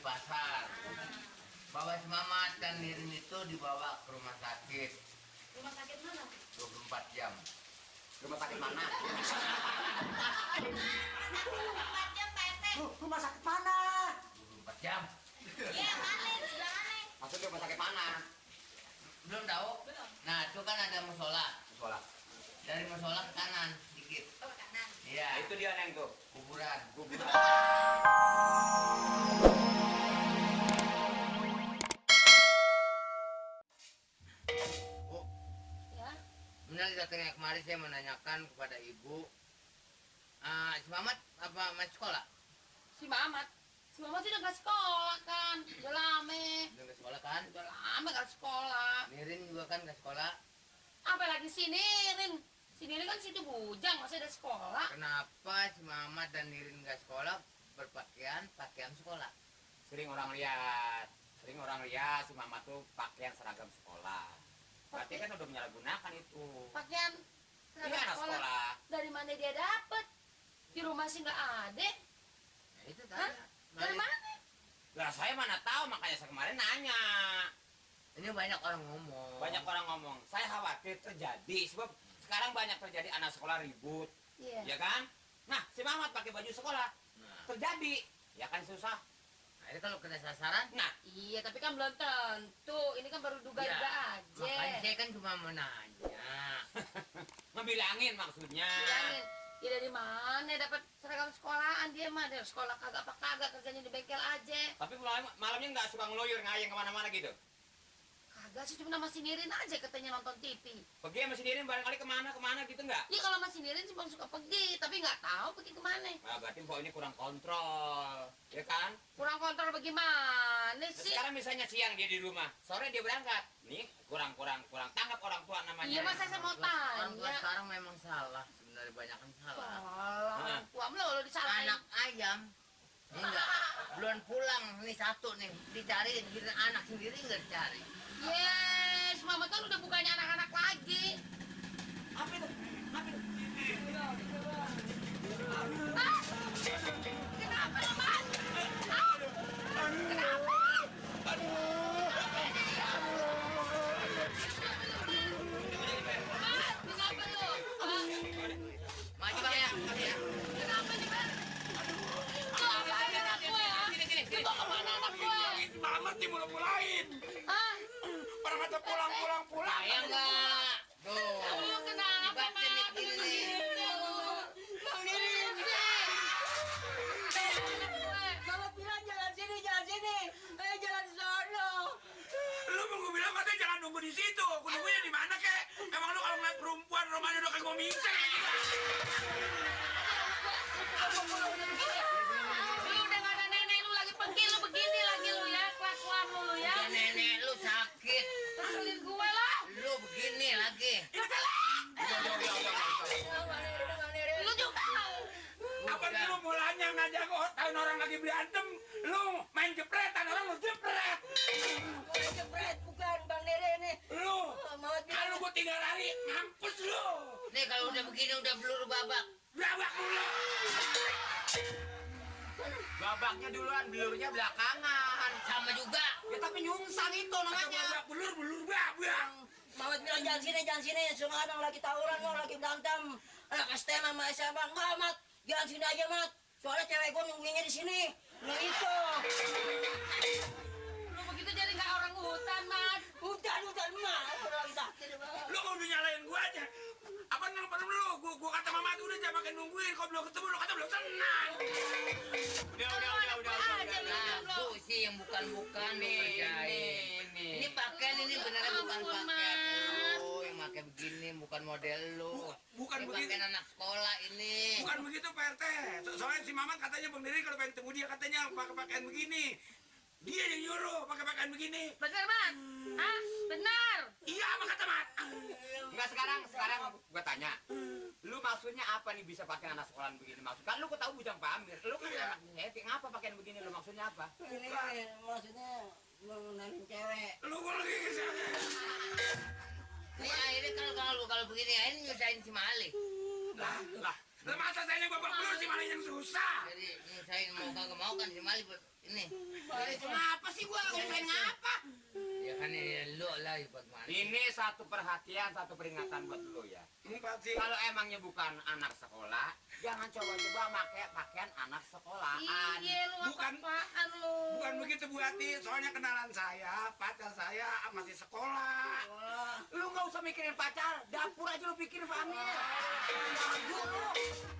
pasar. Bawa si Mamat dan Nirin itu dibawa ke rumah sakit. Rumah sakit mana? 24 jam. Rumah sakit mana? 24 jam, Pak RT. Rumah sakit mana? 24 jam. Iya, mana? Sebelah mana? Maksudnya rumah sakit mana? Belum tahu? Belum. Nah, itu kan ada musola. Musola. Dari musola ke kanan dikit. Oh, kanan. Iya, Nah, itu dia Neng tuh. kuburan. Oh, Ya. benar datangnya kemarin saya menanyakan kepada ibu. Si Mamat apa masih sekolah? Si Mamat. Si Mamat sudah nggak sekolah kan? Udah lama. Udah ke sekolah kan? Udah lama nggak sekolah. Nirin juga kan ke sekolah. Apa lagi si Nirin? Si Nirin kan situ bujang, masa ada sekolah? Kenapa si Mamat dan Nirin nggak sekolah berpakaian sekolah? Sering orang lihat si Mama tuh pakaian seragam sekolah. Berarti kan udah menyalahgunakan itu. Pakaian Iya, seragam anak sekolah. Dari mana dia dapet? Di rumah sih nggak ada. Nah, itu Hah? tanya. Dari mana? Lah saya mana tahu, makanya saya kemarin nanya. Ini banyak orang ngomong. Banyak orang ngomong, saya khawatir terjadi sebab sekarang banyak terjadi anak sekolah ribut, Iya. ya kan? Nah, si Mamat pakai baju sekolah, Nah, terjadi, ya kan susah. ini kalau kena sasaran, Nah, Iya, tapi kan belum tentu. Ini kan baru duga-duga ya, aja. makanya saya kan cuma menanya. ngebilangin maksudnya. Bilangin, ya dari mana dapat seragam sekolahan dia mah? Dari sekolah kagak apa kagak, kerjanya di bengkel aja. Tapi malamnya nggak suka ngeloyor ngayang kemana-mana gitu. Kagak sih, cuma nama si Nirin aja katanya nonton TV. Pergi sama si Nirin barangkali kemana gitu nggak? Ya kalau masih Nirin sih bang suka pergi, tapi nggak tahu pergi kemana. Nah, berarti Mpok ini kurang kontrol, ya kan? Kurang kontrol bagaimana Nah, sih? sekarang misalnya siang dia di rumah, sore dia berangkat. Nih, kurang tanggap orang tua namanya. Iya, masa saya mau Orang tua tanya. sekarang memang salah, sebenarnya banyak yang salah. Salah, Nah. orang tua lo disalahin. Anak ayam, ini enggak, belum pulang, nih satu nih, dicari, anak sendiri nggak dicari. Yes, mama kan udah bukannya anak-anak lagi. Apa itu? Apa itu? Ah! Kenapa lo, Mas? Ah! Kenapa? Mas, kenapa lo? Ah, Maju bang ya. kenapa nih, Mas? Lo apain anak gue, ha? Lo bawa kemana anak gue? Mamat nih mulain. Hah? Orang kata pulang. Saya enggak. Tuh. Lo kenapa, Dibatin nih, Mas? gini. Bang Nirin. Mama bilang jalan sini. Jalan sono. Lu mau gue bilang katanya jangan nunggu di situ. Gue nunggunya di mana kek? Emang lu kalau ngeliat perempuan rumahnya udah kayak gue mingsek. Lu udah gak ada nenek lu lagi pergi lu begini lagi lu ya, kelakuan lu ya. Udah nenek lu sakit, Keselin gue lah. lu begini lagi. Lu juga. Apa nih lu mulanya ngajak tahun orang lagi berantem. Lu main jepretan orang lu jepret. Bukan jepret, bukan Bang Nere ini. Lu Mama bilang kalau gue tinggal lari mampus lu. Nih kalau udah begini udah peluru babak. Berabak lu. Babaknya duluan, belurnya belakangan. Sama juga. Ya tapi nyungsang itu namanya. Babak belur babak. Mama bilang jangan sini. Semua orang lagi tawuran, mau lagi berantem. Anak STM sama SMA. Enggak, Mat. Jangan sini aja, Mat. Soalnya cewek gue nungguinnya di sini. Nah itu. Lu begitu jadi gak orang hutan, Mas. Hutan, Mak. Orang sakit, Mak. Lu kalau udah nyalain gua aja. Apa nampak lu? Gua kata mama tuh udah jangan pakai nungguin. Kalau belum ketemu lu kata belum senang. Udah. Nah, tuh sih yang bukan lu kerjain. Ini pakaian ini beneran bukan Ampun, pakaian Mas. lu yang pakai begini, bukan model lu. Bukan Ini begitu. pakaian anak sekolah ini. Bukan begitu Pak RT. Soalnya si Mamat katanya Bang Diri kalau pengen ketemu dia katanya pakai pakaian begini. Dia yang nyuruh pakai pakaian begini. Bener, Mas? Hah? Benar. Iya apa kata Mat? Enggak sekarang gua tanya. Lu maksudnya apa nih bisa pakai anak sekolahan begini? Maksud kan lu kok tahu bujang Pak Amir. Lu kan Iya. anak heavy, ngapa pakaian begini lu maksudnya apa? Ini maksudnya mengenalin cewek. Lu kok lagi kesana? Nih akhirnya kalau begini ini nyusahin si Malik. Lah masa saya yang babak belur si malah yang susah. Jadi nyusahin mau kagak mau kan si Malik ini. Kenapa sih gua ngusain ngapa? Ya kan ini lu lah buat mana? Ini satu perhatian, satu peringatan buat lu ya. Pasti. Kalau emangnya bukan anak sekolah, jangan coba-coba pakai pakaian anak sekolahan. Iya lu Bukan. apaan lu? Bukan begitu Bu Ati, soalnya kenalan saya, pacar saya masih sekolah. Wah, Lu nggak usah mikirin pacar, dapur aja lu pikirin Pak Amir.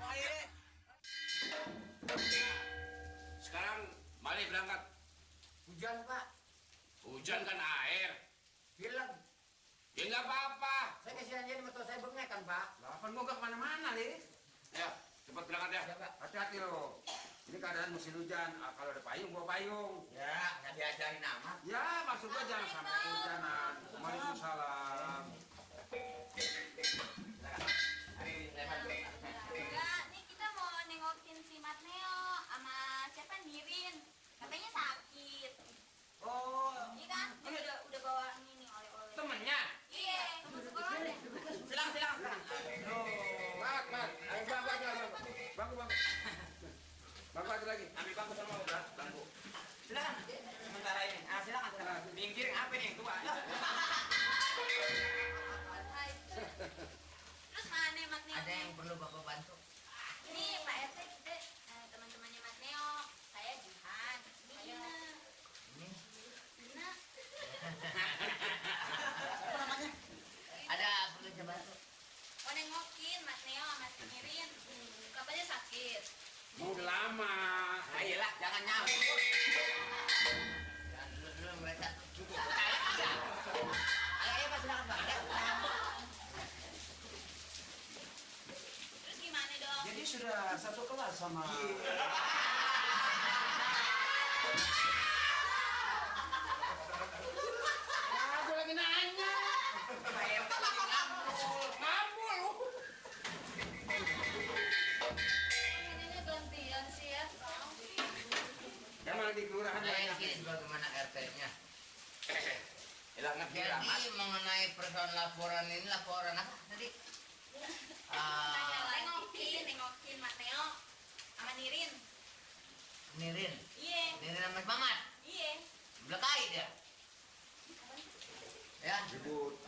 akhirnya Sekarang Mali berangkat. Hujan Pak, Hujan kan air. film. Ya nggak apa-apa. Saya kasihan jadi motor saya bengek kan Pak. Lapan gua nggak kemana-mana Lis. Ya, cepat berangkat ya. Ya Pak. Hati-hati loh. Ini keadaan musim hujan. Kalau ada payung, bawa payung. Ya, nggak diajarin amat. Ya, maksud gua jangan sampai kehujanan. Waalaikumsalam. Hari ini saya bantu. Enggak, nih kita mau nengokin si Matneo sama siapa Nirin. Katanya sakit. oh Iya kan? Dia udah bawa ini oleh-oleh. Temennya. Iya, teman sekolah deh. Silang. Mat. Ayo bangku. Bangku aja lagi. Ambil bangku sama berat bangku. Silakan. Sementara ini. Silakan. Minggir apa nih yang tua? Terus mana Matneo? Ada yang perlu Bapak bantu? Ini Pak RT kita teman-temannya Matneo. Saya Jihan. Ini Ina. Ini Ina. apa namanya? ada perlu saya bantu? Mau nengokin Matneo sama si Nirin. Katanya sakit. Mau udah lama. Ayolah, jangan nyambung. Dan dulu mereka Cukup. Ayo Pak, silakan Pak. Terus gimana dong? Jadi sudah satu kelas sama Aku lagi nanya. Saya lagi ngambul. Ininya gantian sih ya. Yang mana di kelurahan saya banyak. kira bagaimana RT-nya. Hilang ngerti amat. Jadi mengenai persoalan laporan ini laporan apa tadi? Nengokin Matneo sama Nirin. Nirin, Iya, Nirin sama Mamat, iya. belakai dia. Ya, Ribut.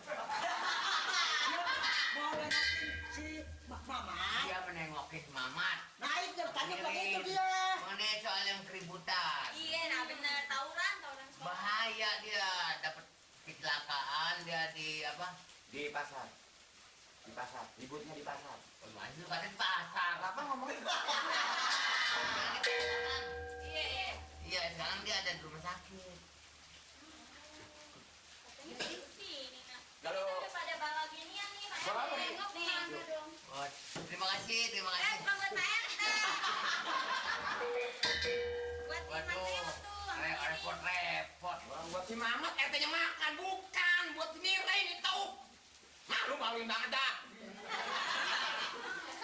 Mau nengokin si Mama. dia menengokin Mamat. Nah itu tadi begitu Nirin, dia. mengenai soal yang keributan. Iya, nah bener tawuran sekolah. Bahaya dia dapat kecelakaan dia di apa? Di pasar. Di pasar. Ributnya di pasar. Itu kan di pasar. Apa ngomongin? Iya, iya. Iya, sekarang dia ada di rumah sakit. Katanya sih sini, nah. Kalau- Kita udah pada bawa ginian nih, Pak Bawa RT. apa nih? Nengok nih. dong. Oh, terima kasih. Bukan buat Pak RT. Buat si Waduh, Matneo tuh. sama Nirin. repot. Buat si Mamat RT-nya makan, bukan buat si Nirin itu. Malu-maluin banget dah.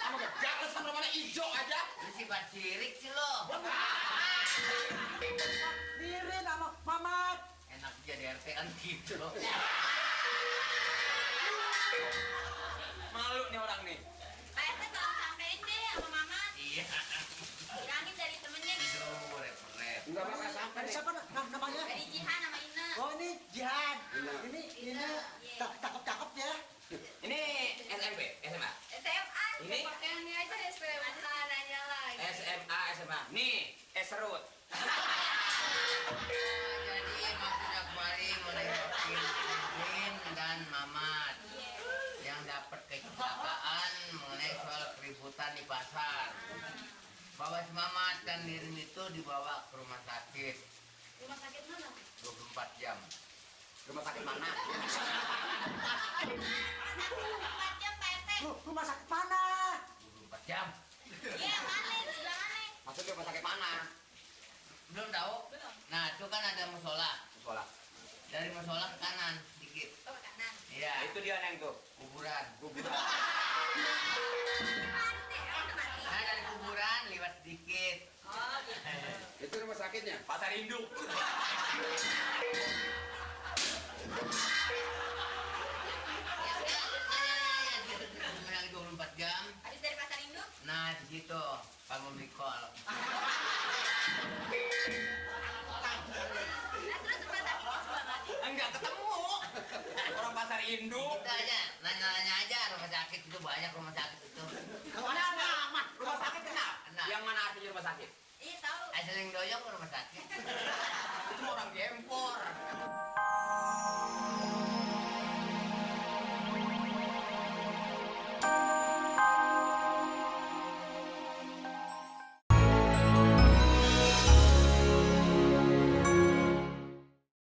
Kamu gak sama mana hijau aja. Lu sifat sirik sih lo. Nirin sama Mamat. Enak jadi RT kan gitu. Malu nih orang nih. Pak RT tolong sampein deh sama Mama. Iya. Bilangin dari temennya nih. Aduh, repot. Enggak bakal sampai Dari nih. siapa namanya? Dari Jihan sama Ina. Oh ini Jihan. Ini cakep-cakep ya. Ini SMP, SMA. SMA. Ini Pakai ini aja SMA. Nanya lagi. SMA, SMA. Nih, Serut. Jadi maksudnya kemarin menengokin Nirin dan Mamat yang dapat kecelakaan mengenai soal keributan di pasar. Bahwa si Mamat dan Nirin itu dibawa ke rumah sakit Rumah sakit mana? 24 jam. Rumah sakit mana? 4 jam Pak RT. Rumah sakit mana? 24 jam. Iya, mana? Sebelah mana? Maksudnya rumah sakit mana? Belum tahu? Belum. Nah, itu kan ada musola. Sekolah. Dari musola ke kanan sedikit. Oh, ke kanan. Iya, Itu dia neng tuh. kuburan. Kuburan. Mati. Mati. Nah, dari kuburan lewat sedikit. Oh, gitu. Itu rumah sakitnya. Pasar induk. Ya, gitu. Menang 24 jam. Habis dari pasar induk? Nah, di situ Pak Mikol. Nah, terus rumah sakitnya sebelah mana? Enggak ketemu. Orang pasar induk. Kita aja nanya-nanya aja rumah sakit itu banyak rumah sakit itu. Mana amat? Rumah sakit kenal? Kenal. Yang mana artinya rumah sakit? Iya tahu. Aseling doyong ke rumah sakit. Itu orang gempor.